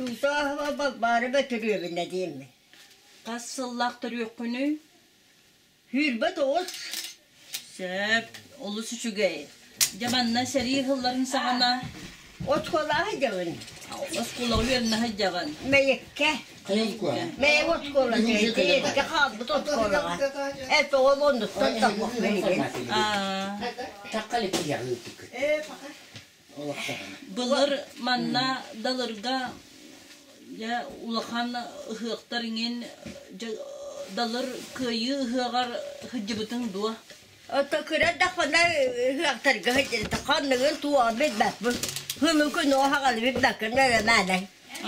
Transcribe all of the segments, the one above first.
Тутааһыба Балбаара Бөтүрүөбүнэ диэммин. Хас сыллаах төрүөххүнүй? 29. Сөп, олус үчүгэй. Дьэ манна сэрии сылларын саҕана Оскуолаҕа сылдьабын. Оскуолаҕа үөрэнэ сылдьаҕын. Мэйиккэ. Мэйик оскуолата эргэ хаалбыт оскуолаҕа. Эт оҕол оннуттан таххах билигин. Былыр манна Далырга дьэ улахан ыһыахтар иҥин дьэ Далыр Кыайыы ыһыаҕар сылдьыбытыҥ дуо? Ото кыра эрдэхпинэ ыһыахтарга сылдьыбытым. Ханныгын туоҕун билбэппин. Хылы күн оһаҕалы билбэккин эрэ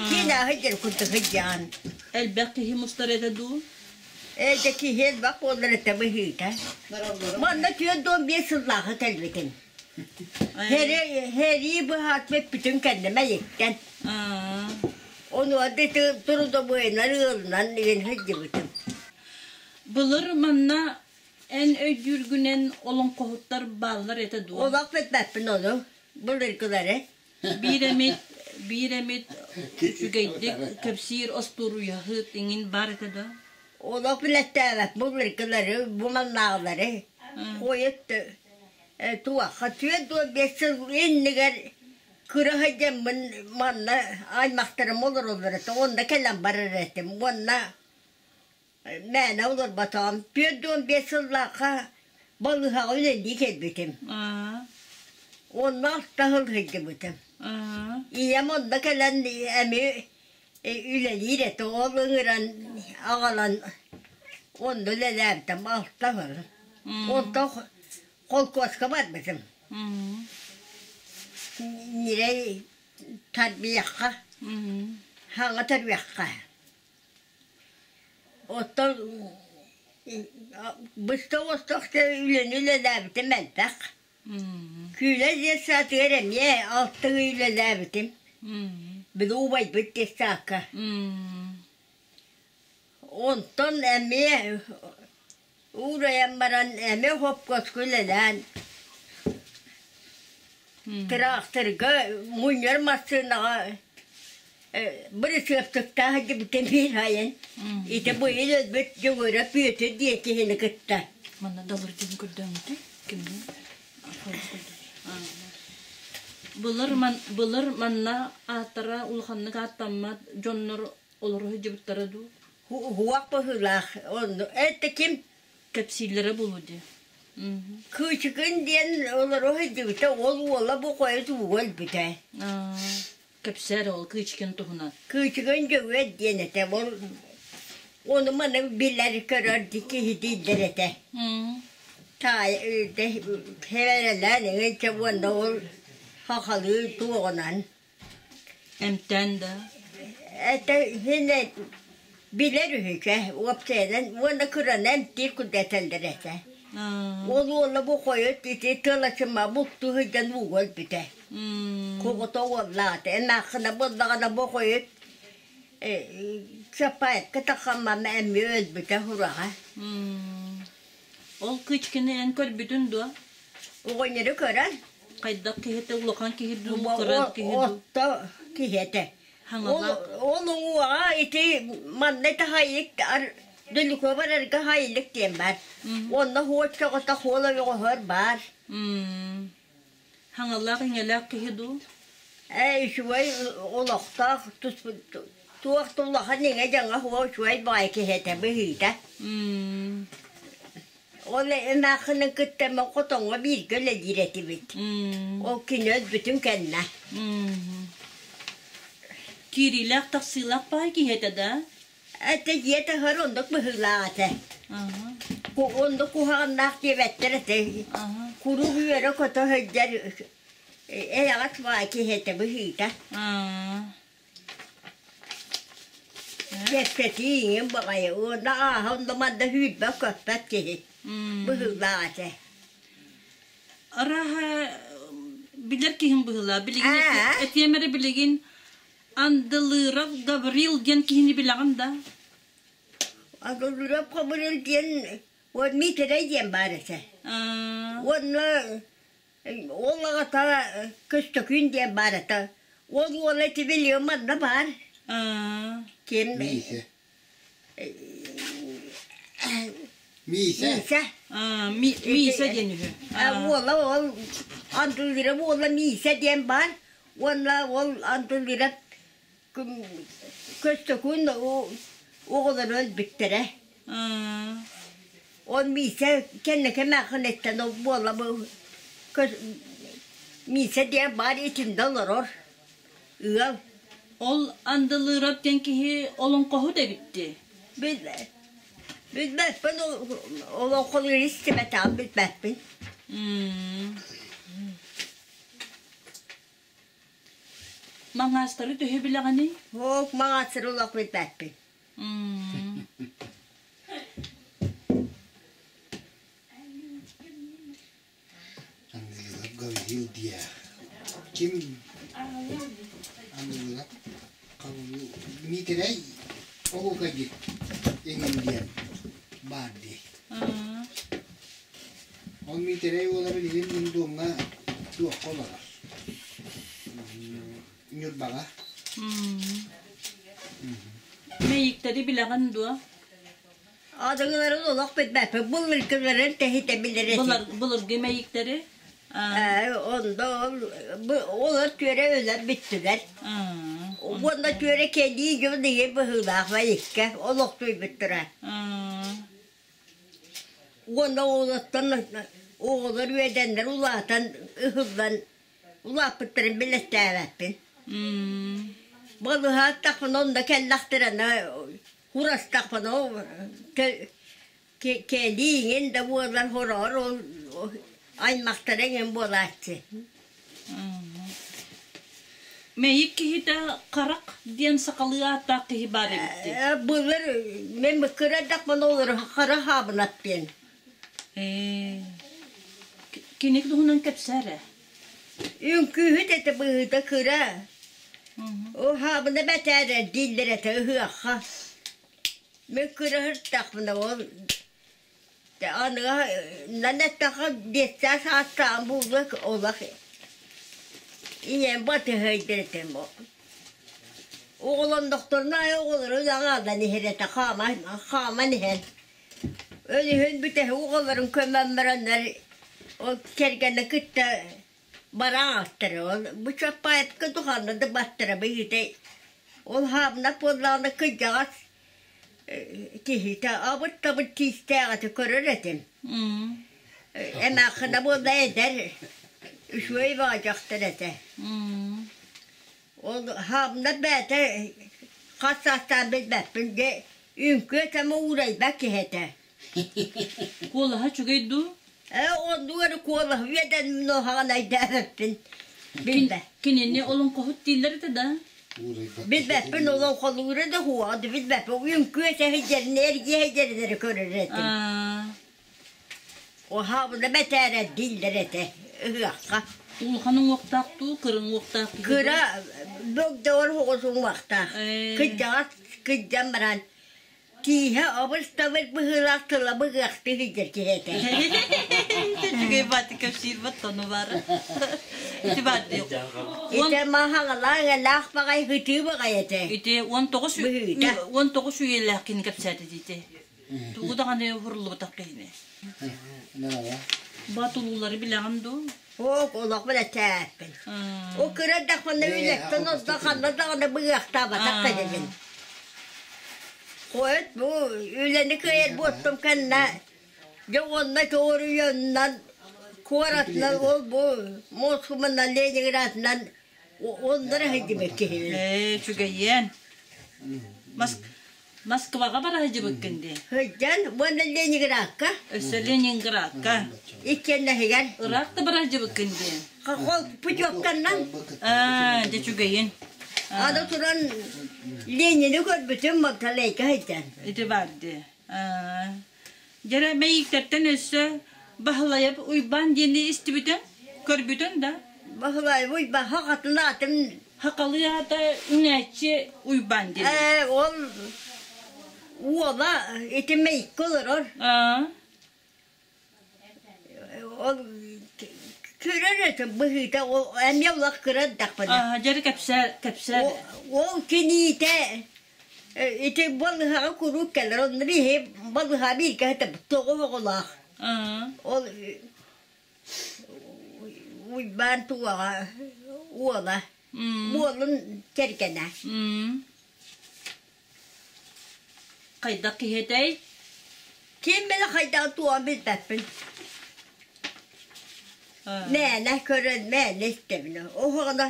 Киинэ сылдьар курдук сылдьаҕын. Элбэх киһи мустар этэ дуу? Ээ, дьэ киһи элбэх буоллар этэ быһыыта. Манна 45 сыллааҕы кэлбитим. Сэрии быһаат бүппүтүн кэннэ мэйиттэн. Ону трудовойунан ыалынан игин сылдьыбытым. Былыр манна эн өйдүүргүнэн олоҥхоһуттар бааллар этэ дуо? Олох билбэппин ону, былыргылары. Биир эмит, биир эмит үчүгэйдик кэпсиир остуоруйаһыт иҥин баар этэ да? Олох билэттээбэт былыргылары, бу маннааҕылары. Хойут туохха 45 сыл иннигэр кыра сылдьаммын манна аймахтарым олороллор этэ, онно кэлэн барар этим. Уонна мээнэ олорботоҕум. 45 сыллаахха балыыһаҕа үлэлии кэлбитим. Онно алта сыл сылдьыбытым. Ийэм онно кэлэн эмиэ үлэлиир этэ, ол ыҥыран аҕалан онно үлэлээбитим алта сыл. Онтон холкуоска барбытым. Ньирэй тарбыйахха, хаҥа төрүөххэ. Оттон быста оҕустах үлэни үлэлээбитим элбэх. Күүлэ детсадыгар эмиэ алта ый үлэлээбитим. Били убайбыт детсадка. Онтон эмиэ уурайан баран эмиэ хопкуоска үлэлээн тыраахтырга мунньар массыынаҕа бырысыаптыктаах сылдьыбытым биир айан. Ити быйыл өлбүт Дьөгүөрэ Бүөтүр диэн киһини кытта. Манна Далыр диэн көрдөөҥҥүтүй? Кимний? Былыр, ман, былыр манна ааттара улаханнык ааттаммат дьоннор олоро сылдьыбыттара дуу? Уһуох быһыылаах. Онно это ким? Кэпсииллэрэ буолуо дии. Кыычыкын диэн олоро сылдьыбыта, ол уола бу хойут ууга өлбүтэ. Кэпсээр ол Кыычыкын туһунан. Кыычыкын Дьөгүөр диэн этэ. Ол ону маны билэр көрөр киһи дииллэр этэ. Таай хэвэрэлээн эҥин уонна ол хахалыы туоҕунан Эмтээн да? Это син билэр үһү уопсайынан уонна кыраны эмтиир курдук этэллэр этэ. Ол уола бу хойут ити тыалачыма бултуу сылдьан ууга өлбүтэ. Кугута уоллаата. Эмээххинэ буоллаҕына бу хойут Чапаевка тахаммама эмиэ өлбүтэ сураҕа. Ол кычкины эн көрбүтүн дуо? Оҕонньору көрөн. Хайдах киһитэ улахан киһи дуу, кыра киһи дуу? Отто киһи этэ. Ол ол уҥуоҕа ити манна таһайык Дөлүкө барарга хайылык диэн бар. Онно хуоччоҕото хуола оҕоһор баар. Хаҥалаах иҥэлээх киһи дуу? Ээ үчүгэй олохтоох туох да улахан иҥэ-дьаҥа суох үчүгэй баҕайы киһи этэ быһыыта. Ол эмээххинин кытта мен хотоҥҥо бииргэ үлэлиир этибит. Ол кини өлбүтүн кэннэ. Киириилээх тахсыылаах баай киһи этэ да? Этэ дьиэ таһар оннук быһыылаах этэ. Оннук куһаҕаннаах диэбэттэр этэ. Куруук үөрэ-көтө сылдьар эйэҕэс баай киһи этэ быһыыта. Кэпсэтии иҥин баҕайы уонна ааһа онно манна сүүрбэт-көппөт киһи быһыылаах этэ. Арааһа билэр киһим быһыылаах. Билигин этиэм эрэ билигин Андылыров Гаврил диэн киһини билэҕин да? Андылыров Гаврил диэн вот Миитэрэй диэн баар этэ. Уонна ол аҕата Көстөкүүн диэн баар этэ. Ол уола ити билиэм манна баар. Ким Миисэ. Миисэ. Миисэ. Миисэ диэн үһү. Уола ол Андылыра уола Миисэ диэн баар. Уонна ол Андылыра Көстөкүүн оҕолоро өлбүттэрэ. Ол Миисэ кэнники эмээххиниттэн ол буола Миисэ диэн баар итиннэ олорор ыал. Ол Андылыырап диэн киһи олоҥхоһут эбит дии. Билбэппин олоҥхолуур истибэтэҕим билбэппин. Маҥаастары төһө билэҕиний? Һоок маҥаастары олох билбэппин. Андылыырап Гаврил диэ. Ким Андылыырап Миитэрэй оһуокайдьыт эҥин диэн баар дии. Ол Миитэрэй уола билигин Мундуоҥҥа туохха олорор? Ньурбаҕа. Мэйиктэри билэҕин дуо? Адыгыларын олох билбэппин. Былыргыларын тэһитэ билэр этим. Былыргы мэйиктэри? Онно олор түөрэ өлөр бүттүлэр. Уонна түөрэ кэлии дьон ийэ быһыылаах мэйиккэ олохтуйбуттара. Уонна оҕолортон оҕолор үөдэннэр улаатан ыһыллан улааппыттарын билэттээбэппин. Балыһааттахпына онно кэллэхтэринэ курастахпына кэлии иҥин да буолар хороҕор ол аймахтара иҥин буолааччы. Мэйик киһитэ Харах диэн сахалыы ааттаах киһи баар эбит дии. Былыр мен кыра эрдэхпинэ олору хара хаабынат диэн. Кини туһунан кэпсээ эрэ. Үҥкүүһүт этэ быһыыта кыра. О хаабына бэтээрэ дииллэр этэ ыһыахха. Мен кыра сыртахпына ол Аныга нанаттаха биэстээх саастаах буолуо олох ийэм батыһайдар этим. Оҕолоннохторуна аайы оҕолору аҕаалан иһэр этэ хааман хааман иһэн. Өлүһүн бүтэһик оҕолорун көмөн бараннар ол кэргэнэ кытта бараҥаттара ол бу Чапаевка туханна да баттара быһыыта ол хаамна буоллаҕына кырдьаҕас Киһитэ абыт-табыт тиистээх этэ көрөр этим. Эмээххинэ буолла эдэр, үчүгэй баҕа дьахтар этэ. Ол хаамна бэйэтэ хас саастаах билбэппин, дьэ үҥкүү этэмэ уурайбат киһи этэ. Куолаһа үчүгэй дуу? Ээ оннук эрэ куолаһы үөдэн муоһаҕын өйдөөбөппүн. Билбэт. Кинини олоҥхоһут дииллэр этэ да? Билбэппин олоҥхолуура да суоҕа да билбэппин. Үҥкүү этэ сылдьарын, эргийэ сылдьарын эрэ көрөр этим. Оһаабына бэтээрэ дииллэр этэ ыһыахха. Улахан уҥуохтаах дуу, кыра уҥуохтаах киһи дуу? Кыра бөгдөҕөр соҕус уҥуохтаах. Кырдьаҕас кырдьан баран Тииһэ абыс-табыс быһыылаах тыла быгыахтыы сылдьар киһи этэ. Үчүгэй бааты кэпсиир баттону баара. Ити баар дии. Ити маһаҥалаах баҕай ытыы баҕай этэ. Ити 19 Быһыыта. 19 үйэлээх кини кэпсээтэ диити. Тугу даҕаны уһуруллубатах киһини. Батулуулары билэҕин дуу? Ок, олох билэчээппин. О кыра эрдэхпинэ үлэттэн онто ханна даҕаны быгыахтаабатах кэлэбин. Хойут бу үлэни кыайар буоттум кэннэ дьэ уонна теорийаннан куоратынан ол бу Москванан Ленинградынан оннор сылдьыбыт киһибин. Ээ, үчүгэйиэн. Москваҕа бара сылдьыбыккын дии. Сылдьан уонна Ленинградка. Өссө Ленинградка. Иккиэннэһигэр. Ыраах да бара сылдьыбыккын дии. Хохол путевканнан. Аа, дьэ үчүгэйин. Ада туран Ленини көрбүтүм Мавзолейга сылдьан. Ити бар дии. Дьэрэ мэйиктэртэн өссө Баһылайап Уйбаан диэни истибитин, көрбүтүн да? Баһылайап Уйбаан хахатын аатын Хахалыы аата үҥээччи Уйбаан диэн. Ээ, ол уола ити мэйиккэ олорор. Ол Көрөр этим быһыыта ол эмиэ улах кыра эрдэхпинэ. Аа, дьэ кэпсээ, кэпсээ. Ол киниитэ ити балыһаҕа куруук кэлэр, онно биһи балыһа бииргэ сытабыт, тоҕо оҕолоох. Аа. Ол Уйбаан туоҕа уола, уолун кэргэнэ. Хайдах киһи этэй? Ким били хайдах туоҕа билбэппин. Мээнэ көрөн, мээнэ истэбин. Оһоҕуна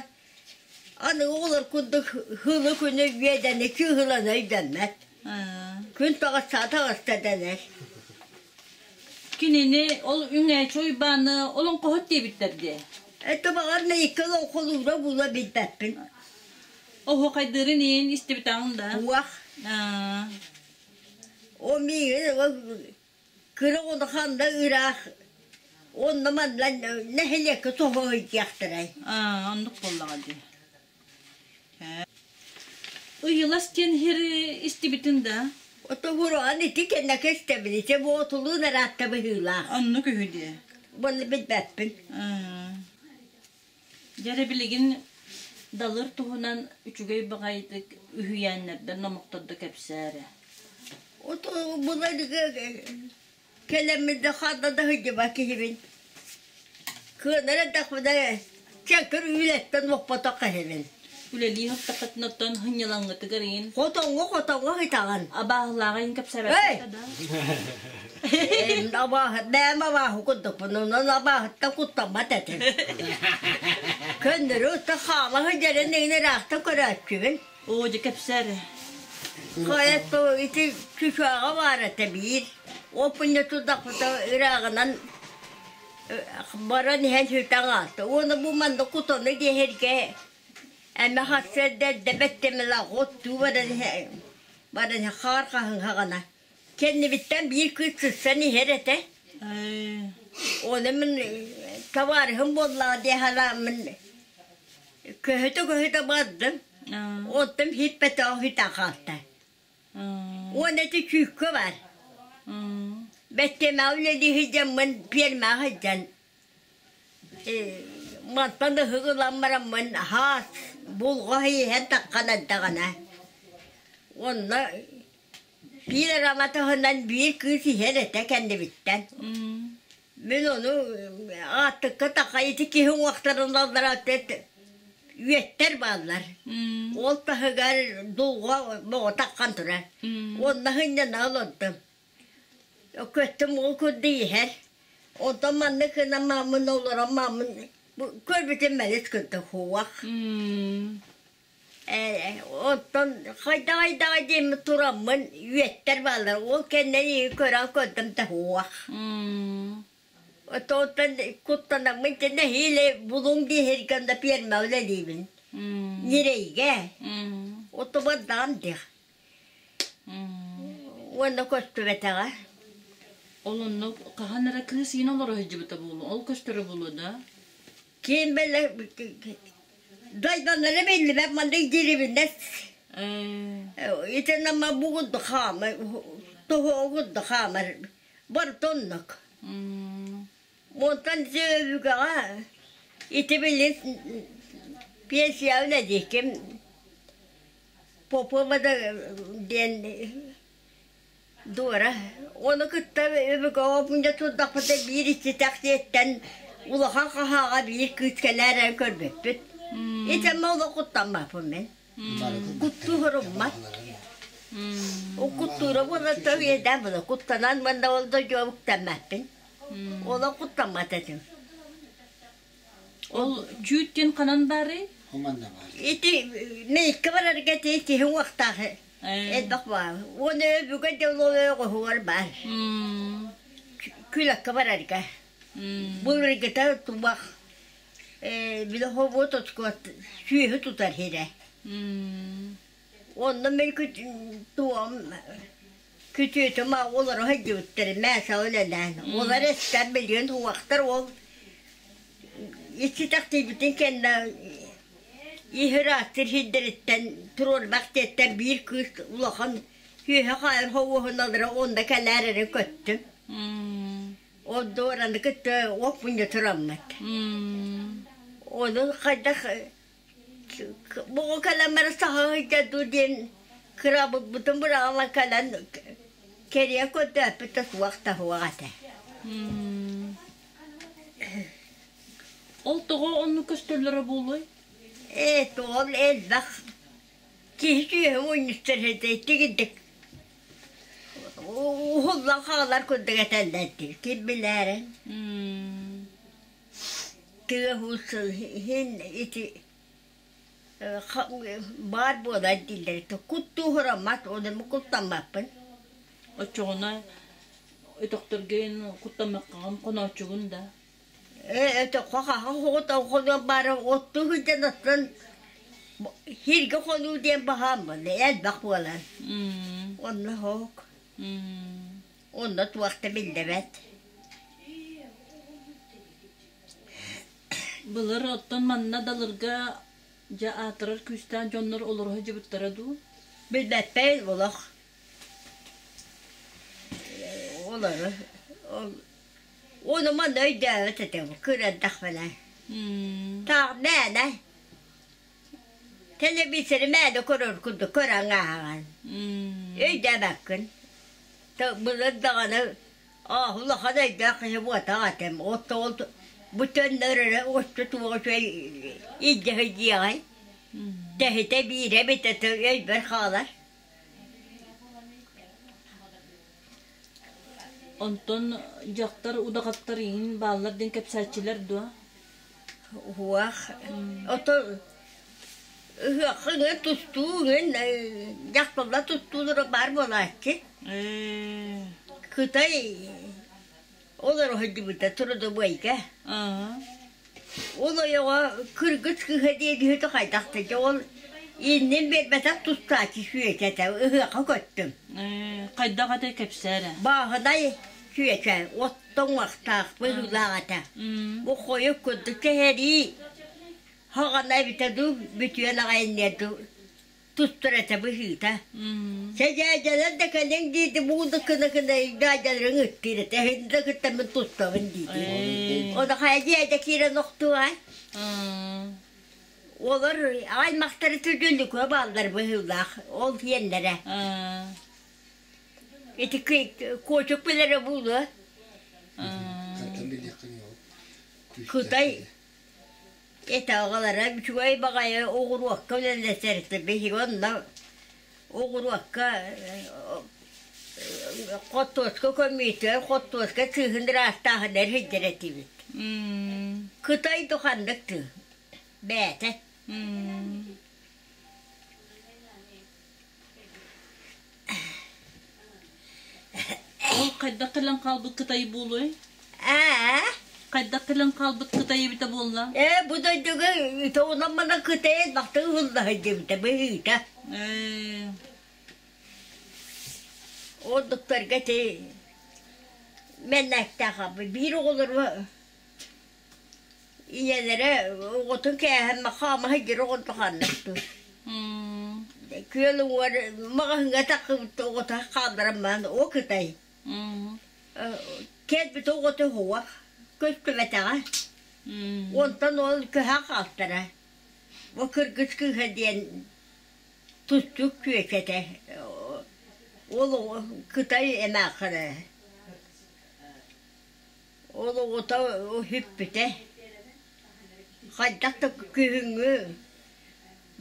аны оҕолор курдук хылы күнү үөдэни кыыһылана өйдөммөт. Күн таҕыста таҕыста дэнэр. Кинини ол үҥээччи Уйбааны олоҥхоһут диэбиттэр дии. Это баҕар мэйиккэ олоҥхолуура була билбэппин. Оһуохайдыырын иин истибитэҕиҥ да? Уах. О миигин кыра улахан да ыраах онно манна нэһилиэккэ соһуйдиэхтэрэй. Аа, оннук буоллаҕа дии. Ыйылас диэн иһэр истибитин да? Отугуруан ити кэннэ истэбин, ити буотулуун араатта быһыылаах. Оннук үһү дии. Буолла билбэппин. Дьэ эрэ билигин Далыр туһунан үчүгэй баҕайытык үһүйээннэрдэн номохтордо кэпсээ эрэ. Ото былыргы кэлэммин да ханна да сылдьыбат киһибин. Кыанар эрдэхпинэ чэкир үлэттэн моппотох киһибин. Үлэлии сыттаххытына оттон сынньалаҥҥытыгар иин Хотоҥҥо хотоҥҥо сытаҕын. Абааһылааҕа иин кэпсээбэккэ да? Абааһы, бэйэм абааһы курдукпун, онон абааһыттан куттаммат этим. Көннөрү ытта хаама сылдьарын иҥин ыраахтан көрөөччүбүн. Оо, дьэ кэпсээ эрэ. Хайа ити чучуаҕа баар этэ биир. Опунньа турдахпыта ырааҕынан баран иһэн сүтэн хаалта. Уонна бу манна кутаны диэһэргэ эмэ сарсыарда эрдэ бэттэмэлээх оттуу баран иһэ баран иһэ хаар хаһыҥ хаҕана. Кэннибиттэн биир кыыс сыссан иһэр этэ. Ону мин табаарыһым буоллаҕа дии санааммын көһүтэ-көһүтэ бардым. Оттон хиппэтэх үтэ хаалта. Уонна ити күүккэ бар. Бэттиэмэҕэ үлэлии сылдьаммын, пиэрмэҕэ сылдьан мантан ыһык ылан бараммын хаас булҕа иһэн таххан эрдэҕинэ онно биир араматыһынан биир кыыс иһэр этэ кэннибиттэн. Мин ону ааттыкка таха ити киһи уҥуохтарын аллара үөттэр бааллар. Ол таһыгар дулҕа боҕо таххан турар. Онно сынньана олордум. Көттүм ол курдук иһэр. Онтон маннык гынан мааммын олорон мааммын көрбүтүм мэлис курдук хуох. Оттон хайдаҕай-даҕай диэммин тураммын үөттэр бааллар. Ол кэннэ эйиги көрөн көрдүм да суох. Оттон куттанаммын дьэ нэһиилэ булуҥ диэһиргэн да пиэрмэ үлэлиибин. Ньирэйгэ. Отобардаҕым диэх. Уонна көстүбэтэҕэ. Ол онно хаһан эрэ кыыс иин олоро сылдьыбыта буолуо. Ол көстөрө буолуо да? Ким бэлэ дайбаннара биллибэт маннык дьирибинэс итиннэ ма бугунду хаама тоһоогунду хаамар бортоннук Онтон өбүгэҕэ ити билин пенсия үлэлииким Попова да диэн Дуора, ону кытта өбүгэ турдахпыта биир иччитэх дьиэттэн улахан хаһааҕа биир кыыс кэлээр эрэ көрбүппүт. Итэммэ олох куттаммаппын мин. Куттууруммат. Куттуура буолар үөдээн буолар. Куттанан уонна ол да дьуобуктаммаппын. Олох куттаммат этим. Ол чүүт диэн ханан баарый? Хоманда баар. Ити мэйиккэ барарга ити киһи уохтаах элбэх баар. Уонна өбүгэ дьоллоох оһуор баар. Күлэккэ барарга. Былыргыта тубах били хобуот отскуот сүөһү тутар сирэ. Онно мин туом күтүөтүм олоро сылдьыбыттар мээсэ үлэлээн. Олор эстэр билигин уохтар ол иччитэх тиийбитин кэннэ иһир-аастыр сирдэриттэн туруорбах диэттэн биир кыыс улахан үөһэ хаайар хоһуоһун алара онно кэлээр эрэ көттүм. Ол дуораны кытта оппунньа тураммыт. Ону хайдах бугу кэлэн бары саха сылдьар дуу диэн кырабылбытын быраҕалан кэлэн кэрийэ көрдөөппүт да суох да суох этэ. Ол тоҕо оннук көстөллөрө буолуой? Ээ, ол элбэх киһи сүөһү мунньустар этэ итигирдик уһуллан хаалар курдук этэллэр дии ким билээрин тыа иһин ити баар буолар дииллэр куттууһураммат ону куттаммаппын Оччоҕуна өтөхтөргө куттаммаккаҕын хонооччугун да Ээ, өтөххө хаһан хоҕутан баара оттуу сылдьан оттон сиргэ хонуу диэн баһааммын элбэх буолан. Онно хоок. Онно туох да биллибэт. Былыр оттон манна Далырга дьэ аатырар күүстээх дьоннор олоро сылдьыбыттара дуу? Билбэппин олох. Олору ол Ону манна өйдөөбөт этим, кыра эрдэхпинэ. Таах мээнэ телевизоры мээнэ көрөр курдук көрөн ааһаҕын. Өйдөөбөккүн. Былыр даҕаны аа улахан өйдөөх киһи буотах этим. Оттон бу төннөр эрэ оччо туох үчүгэй илдьэ сылдьыаҕай. Тэһитэ биирэ эбит этэ өйбөр хаалар. Онтон дьахтар удаҕаттар иҥин бааллар диэн кэпсээччилэр дуо? Уһуох. Ото ыһыахха ыҥын тустуу ыҥын дьахталлар тустуулара баар буолааччы. Кытай олоро сылдьыбыта трудовойга. Ол ойоҕо кыргыс кыыһа диэбиһитэ хайдах да дьэ ол иннин биэрбэтэх тустааччы сүөчэ этэ ыһыахха көттүм. Хайдах этэ кэпсээ эрэ. Бааһынай сүөчэ оттон уохтаах быһыылаах этэ. Бу хойут курдук кэһэрии хаҕана эбитэ дуу бүтүөн аҕай инниэ дуу тустар этэ быһыыта. Сэдьээдьэлэр да кэлиҥ диэти бууду кына-кына дьээдьэлэрин ыттыыр этэ. Эһини да кытта мин тустабын диити. Ону хайа дьээдьэ киирэн охтуай? Олор аймахтары түрдүллүкүө бааллар быһыылаах. Ол сиэннэрэ. Ити куочук билэрэ буолуо. Кытай Этэ оҕолоро үчүгэй баҕайы оҕуруокка үлэлэсэр биһиги онно оҕуруокка хортуоска көмүүтүгэр хортуоска сыыһын ыраастааһын эрийдэр этибит. Кытай да ханнык тыы бэйэтэ. Ол хайдах кэлэн хаалбыт Кытай буолуой? Ээ? Хайдах кэлэн хаалбыт Кытай эбитэ буолла? Ээ, бу дойдуга тоҕунан-манан Кытай элбэхтик ыһылла сылдьыбыта быһыыта. Ээ. Ордуктарга ити мэннэктээх биир оҕолору Ийэлэрэ оҕотун кээһэн хаама сылдьар оҕото ханнык дуу. Күөл уҥуор маҕаһыыҥҥа тахсыбыт оҕото хаалларан баран о кытай. Кэлбит оҕото уһуох көстүбэтэҕэ. Онтон ол көһө хаалтара. Бу кыргыс кыыһа диэн тустуук күөчэтэ. Ол кытай эмээххинэ. Ол оҕото сүппүтэ. Хайдах да күһүҥҥү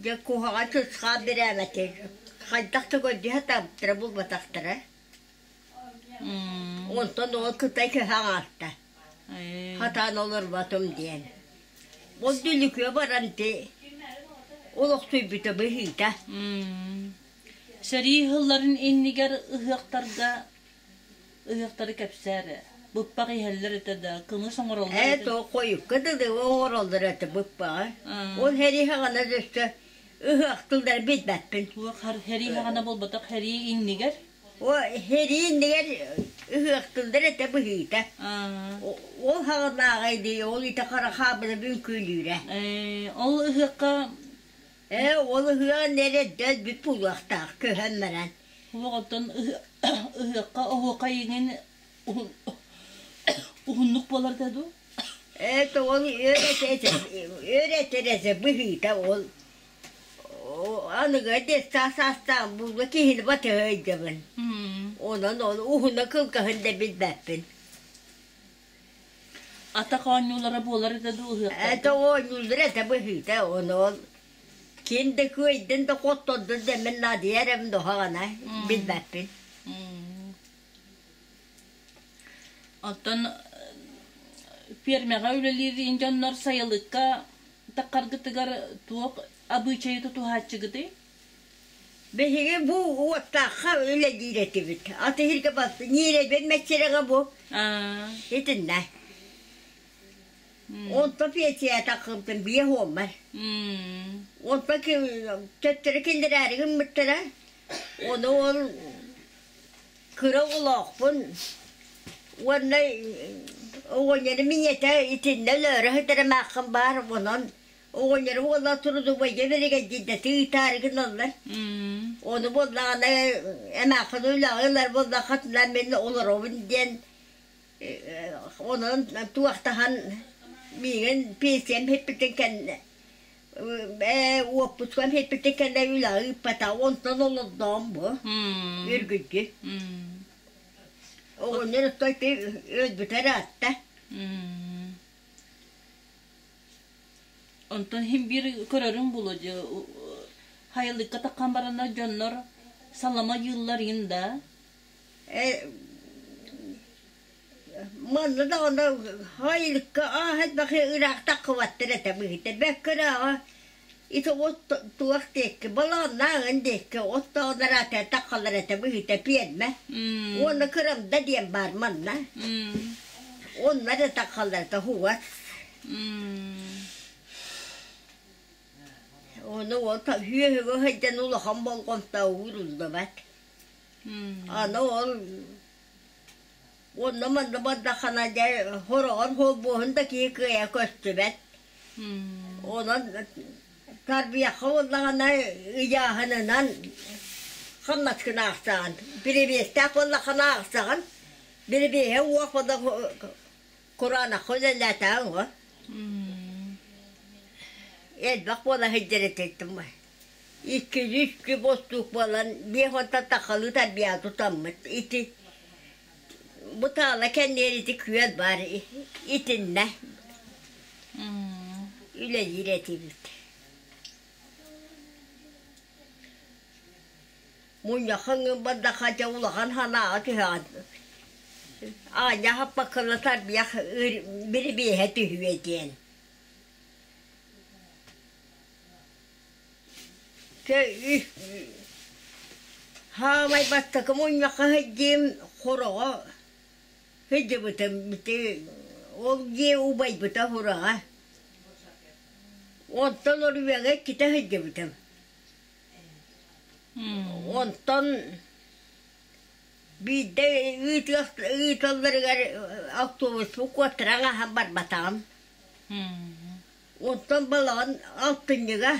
дьэ куһаҕан сысхаан бирээмэтин хайдах да көрдүү сатаабыттара булбатахтара. Онтон ол кытай көһө аҥаарта. Хатаан олорботум диэн. Ол дүлүкүө баран ти олохсуйбута быһыыта. Сэрии сылларын иннигэр ыһыахтарга Ыһыахтары кэпсээ эрэ. Быппах иһэллэр этэ да, кымыс оҥороллор Ээ, этэ. то хойукка дылы оҥороллор этэ быппаҕы. Ол сэрии саҕана өссө ыһыах тыллары билбэппин. Туох сэрии саҕана буолбатах, сэрии иннигэр? О, сэрии иннигэр ыһыах тыллар этэ быһыыта. Ол саҕанааҕы дии, ол ити хара хаабыла үҥкүүлүүрэ. Ээ, ол ыһыахха Ээ, ол ыһыаҕын эрэ өлбүт буолуохтаах, көһөн баран. Оттон ыһыахха оһуохай иҥин Уһуннук буолар да дуу? Это ол үөрэтэрэ быһыыта ол аныгы детсад саастаах булга киһини батыһа ыйдабын. Онон ол уһуна кылгаһын да билбэппин. Атах оонньуулара буолар да дуу ыһыахтарга? Это оонньуулара это быһыыта ону ол ким да кыайдын да хоттордун да мин наадыйар эм доһоҕана билбэппин. Оттон фермаҕа үлэлиир дьоннор сайылыкка таххаргытыгар туох абыычайы тутуһааччыгытый? Биһиги бу уоттаахха үлэлиир этибит. Атыһырга бас Ньирэйбин мэччирэҥэ бу. Итиннэ. Онто пенсия таххыбытын биэ уоммар. Онто төттөрү киллэрээри гыммыттара. Ону ол кыра оҕолоохпун уонна оҕонньорум ийэтэ итиннэ өлөөрө сытар эмээххин баар онон оҕонньорум уола трудовойга биригэдьиирдэтэ ыытаары гыналлар ону буоллаҕына эмээххин үлэҕэ ылар буоллаххытына мин олоробун диэн онон туохтаһан миигин пенсиям бүппүтүн кэннэ уоппускам бүппүтүн кэннэ үлэҕэ ыыппатах онтон олордоҕум бу үргүлдьү оҕонньор оттон өлбүтэ ыраатта Онтон иһин биир көрөрүҥ буолуо дии хайылыкка таххан бараннар дьоннор салама йыыллар иҥин да Манна даҕаны хайылыкка ааһан ыраах таххыбаттар этэ быһыыта. Бэккэ ырааҕа ити от туох диэки, балаҕаннааҕын диэки оттоҕунар ата таххалар этэ быһыыта пиэрмэ. Уонна Кырамда диэн баар манна. Онно эрэ таххаллар этэ хугас. Ону ол үөһүгэ сылдьан улахан болҕомто ууруллубат. Аны ол онно манна бардаххына дьэ хороҕор холбуоһун да киһи кыайа көстүбэт. Онон тарбыйахха буоллаҕына ыйааһынынан хамнаскын аахсаҕын. Бирибиэстээх буоллаххына аахсаҕын. Бирибиэһэ уох буолла кураанахха үлэлээтэҕиҥ уо. Элбэх буола сылдьар этим. Иккилии-үстүү бостуук буолан биэс уонтан тахалыы тарбыйаҕа тутаммыт. Ити бу таала кэннигэр ити күөл баар итиннэ үлэлиир этибит. Мунньахха ыҥырбатахха дьэ улахан санааҕа түһэҕин. Аанньа аһаппаккына тарбыйах бирибиэһэ түһүө диэн. Хаамай бастакы мунньахха сылдьыым хороҕо сылдьыбытым ити ол дьиэ убайбыта хураҕа. Онтон Орүөҥэ иккитэ сылдьыбытым. Онтон биирдэ ыыталларыгар автобуспут куоттаран ахан барбатаҕым. Онтон балаҕан алтынньыга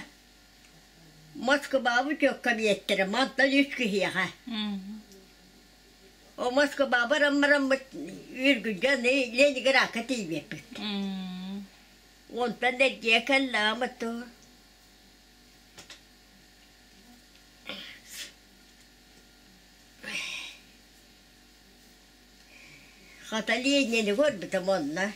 Москваҕа путевка биэртэрэ, мантан үс киһиэхэ. О Москваҕа баран бараммыт үргүлдьү аны Ленинградка тиийбиппит. Онтон эргийэ кэллэҕим ото. Хата Ленини көрбүтүм онно.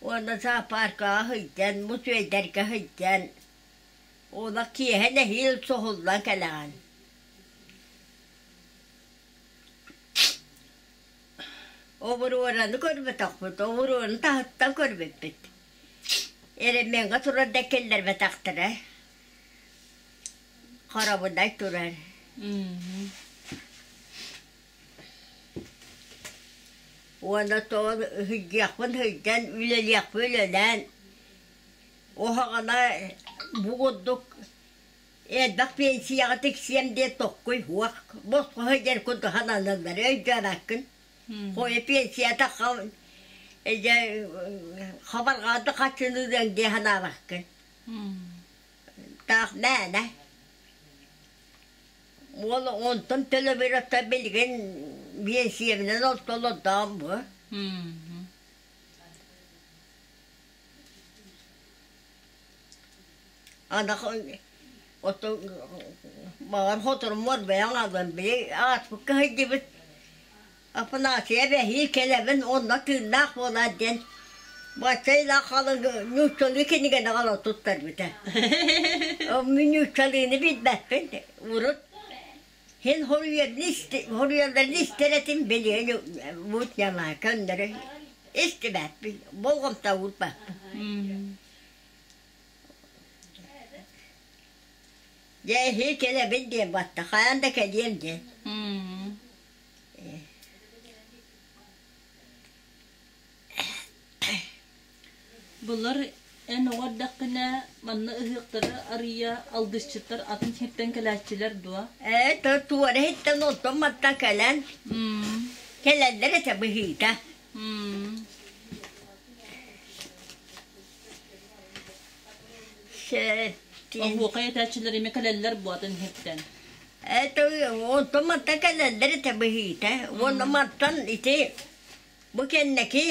Уонна зоопаркаҕа сылдьан, мусуойдарга сылдьан, олох киэһэ нэһиил соһуллан кэлэҕин. Оборуораны көрбөтөхпүт, оборуораны таһыттан көрбүппүт. Эремиэҥҥэ турар да киллэрбэтэхтэрэ. Хоробунай турар. Уонна тоҕо сылдьыахпын сылдьан, үлэлиэхпин үлэлээн, уһаҕана бу курдук элбэх пенсияҕа тиксиэм диэн токкуй суох. Босхо сылдьар курдук сананаллар, өйдөөбөккүн. Хойу пенсия тахха дьэ хабарҕа да хаччыны ылыаҥ дии санаабаккын. Таах мээнэ. Уол онтон төлөбүр отто билигин биэнсийэбинэн олордоом бу. Ана ото баҕар хотуруммар бэйэҥ аҕалан били ааспыкка сылдьыбыт Афанасия эбэһии кэлэбин онно тыыннаах буолаар диэн бачча халыҥ нууччалыы кинигэни аҕала туттарбыта. Мин нууччалыыны билбэппин. Урут син хоруйаларын истэр этим билигин бу ньамаа көннөрү истибэппин, болҕомто уурбаппын. Дьэ эһиил кэлэбин диэн батта, хайаан да кэлиэм диэн. Былыр эн оҕо эрдэххинэ манна ыһыахтары арыйа алгысчыттар атын сиртэн кэлээччилэр дуо? Ээ, туора иһиттэн онтон мантан кэлэн кэлэллэр этэ быһыыта. Оһуохай этээччилэр эмиэ кэлэллэр буо атын иһиттэн? Это онтон мантан кэлэллэр этэ быһыыта. Уонна мантан ити бу кэнники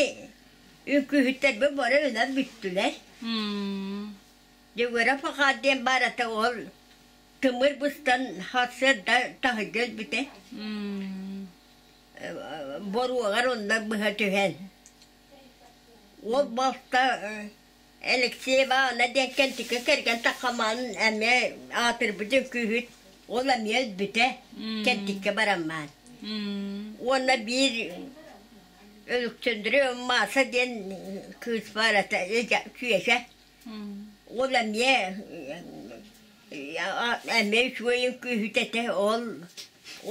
үҥкүүһүттэрбит бары өлөн бүттүлэр. Дьөгүөрэ Пахаар диэн баар этэ ол тымыр быстан сарсыарда таһырдьа өлбүтэ. Боруогар онно быһа түһэн. Ол балта Алексеева Анна диэн кэнтикэ кэргэн таххамаан эмиэ аатырбыт үҥкүүһүт ол эмиэ өлбүтэ кэнтиккэ бараммаан. Уонна биир Өлөксөндөрү Мааса диэн кыыс баар этэ күөсэ. Ол эмиэ эмиэ үчүгэй үҥкүүһүт этэ ол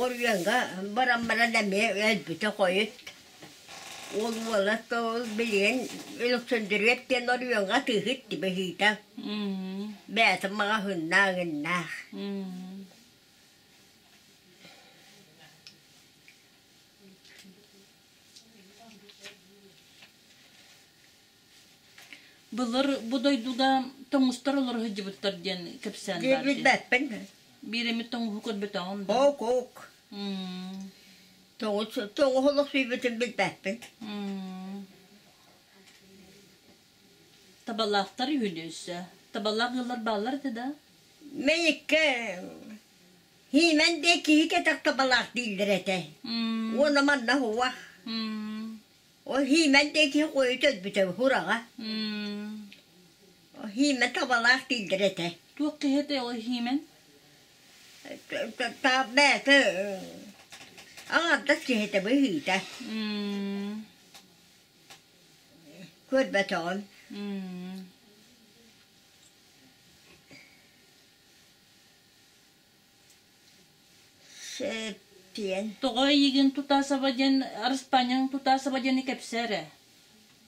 Оройуоҥҥа баран баран эмиэ өлбүтэ хойут. Ол уола ол билигин Өлөксөндөрүөп диэн оройуоҥҥа атыыһыт быһыыта. Бэйэтин маҕаһыыннаах-ыҥыннаах. Былыр бу дойдуга тоҥустар олоро сылдьыбыттар диэн кэпсээн баар дии. Билбэппин. Биир эмит тоҥуһу көрбөтөҕүм да. Ок, ок. Тоҕус олох сүйбүтүн билбэппин. Табалаахтар үһүнү өссө. Табалаах ыаллар бааллар этэ да? Мэйиккэ Хиимэн диэ киһи кэтэх табалаах дииллэр этэ. Уонна манна хуах. Ол хиимэн диэ киһи хойут өлбүтэ хураҕа. Хиимэн табалаах дииллэр этэ. Туох киһи этэй ол хиимэн? Бэйэтэ аҥардас киһитэ быһыыта. Көрбөтөҕүм. Сөптүөн. Тоҕо эйигин Тутасова диэн Араспаанньаҥ Тутасова диэни кэпсээ эрэ.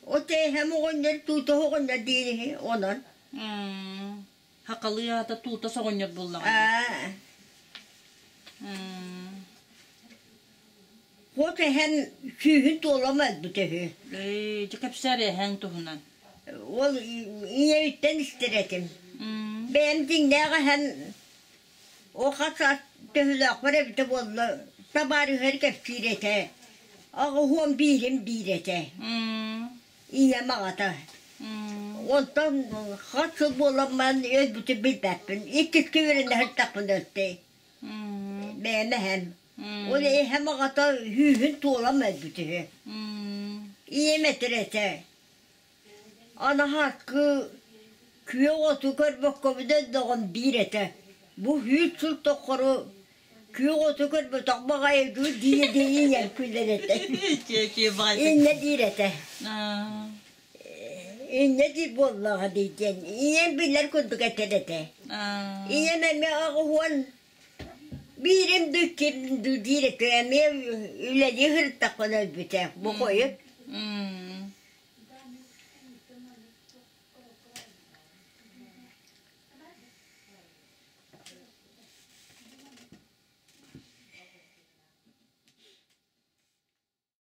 От эһэм оҕонньор туута оҕонньор диир иһи онон. Хахалыы аата туута соҕонньор буоллаҕа дии. Аа. От эһэм сүүһүн туолам өлбүтэ үһү. Ээ, дьэ кэпсээ эрэ эһэҥ туһунан. Ол ийэбиттэн истэр этим. Бэйэм дьиҥнээх эһэм Ол хас төһөлөөхпөр эбитэ буолла, табаарыһар кэпсиир этэ. Аҕыһуон биирим биир этэ. Ийэм аҕата. Онтон хас сыл буолан баран өлбүтүн билбэппин. Иккискэ үөрэнэ сырыттахпына өлтөй. Бэйэм эһэм. Ол эһэм аҕата сүүһүн туолан өлбүт үһү. Ийэм этэр этэ. Анаһааккы күөх оту көрбөккөбүнэ өллөҕүм биир этэ. Бу сүүс сыл тухары күөх оту көрбөтөх баҕайы дуу дии-дии ийэм күлэр этэ. Инньэ диир этэ. Инньэ диир буоллаҕа дии диэн. Ийэм билэр курдук этэр этэ. Ийэм эмиэ аҕыһуон биирим дуу икким дуу диир этэ. Эмиэ үлэлии сырыттахпына өлбүтэ. Бу хойут.